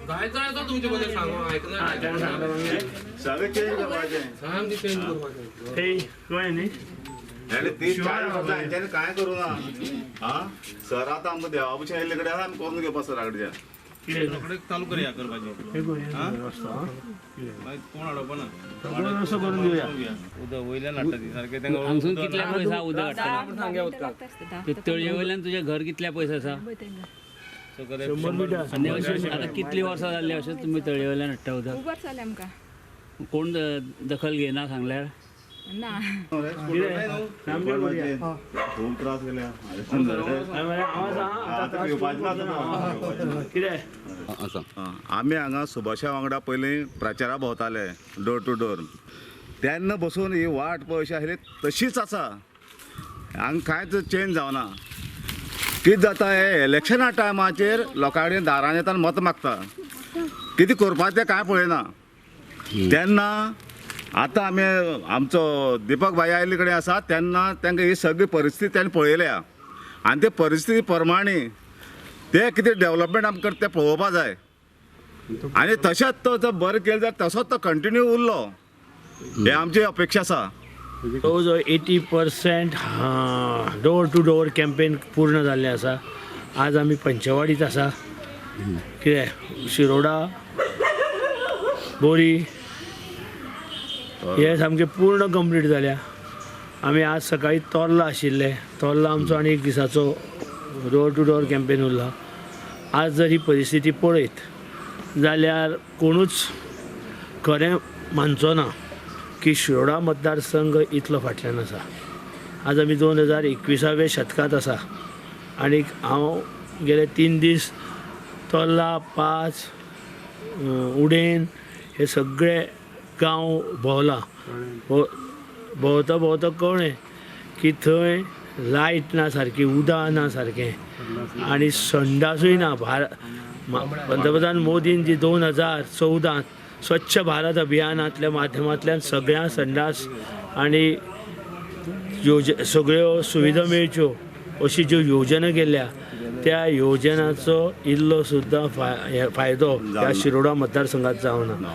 जाय जाय तो तुमचे बद्दल सांगू आयकना. सगळें चेंज करपाचें. सामकें चेंज करपाचें. हे कळ्ळें न्ही. आनी ती 4 वर्सां हेंच्यांनी कांय करूं ना. आं सर आतां आमकां देवा भशेन आयिल्ले कडेन आसा, आमी करून घेवपा सरा कडच्यान. कितें चालू करया करपाचें. हे करूया रस्तो, हा? मागीर कोण हाडप ना. असो करून दिवया. उदक वयल्यान हाडटा ती सारकें तांकां. हांगसून कितल्या पयस आसा उदक हाडटना? ते तळये वयल्यान तुजें घर कितल्या पयस आसा? 100 मिटर. आनी अशें आतां कितलीं वर्सां जाल्लीं अशें तुमी तळये वयल्यान हाडटा उदक? खूब वर्सां जालीं आमकां. कोण दखल घेयना सांगल्यार? ना. खूब त्रास केल्या. कितें आमी हांगा सुभाषा वांगडा पयलीं प्रचारा भोंवताले डोर टू डोर, तेन्ना बसून ही वाट पळय अशी आसली तशीच आसा. हांगा कांयच चेंज जावना. कितें जाता हे इलेक्शना टायमाचेर लोकां कडेन दारान येता मत मागता, कितें करपाचें तें कांय पळयना. तेन्ना आतां आमी आमचो दीपक भाई आयिल्ले कडेन आसा तेन्ना तांकां ही सगळी परिस्थिती ताणें पळयल्या आनी ते परिस्थिती प्रमाणे ते कितें डेवलपमेंट आमकां करता तें पळोवपा जाय. आनी तशेंच तो जर बरें केलें जाल्यार तसोच तो कंटिन्यू उरलो हे आमची अपेक्षा आसा. जवळ जवळ 80% डोर टू डोर कॅम्पेन पूर्ण जाल्लें आसा. आज आमी पंचवाडीत आसा. कितें शिरोडा बोरी हे सामकें पूर्ण कंप्लीट जाल्या. आमी आज सकाळी तोर्ला आशिल्ले, तोर्ला आमचो आनी एक दिसाचो डोर टू डोर कॅम्पेन उरला. आज जर ही परिस्थिती पळयत जाल्यार कोणूच खरें मानचो ना की शिरोडा मतदारसंघ इतलो फाटल्यान आसा. आज आमी 2021व्या शतकांत आसा आनीक हांव गेले 3 दीस तोर्ला, 5, उडेन हे सगळे गांव भोंवला. भोंवता भोंवता कळ्ळें की थंय लायट ना सारकी, उदक ना सारकें आनी संडासूय ना. पंतप्रधान मोदीन जी 2014 स्वच्छ भारत अभियानांतल्या माध्यमांतल्यान सगळ्या संडास आनी सगळ्यो सुविधा मेळच्यो अशी ज्यो योजना केल्या त्या योजनाचो इल्लो सुद्दां फायदो ह्या शिरोडा मतदारसंघात जावना.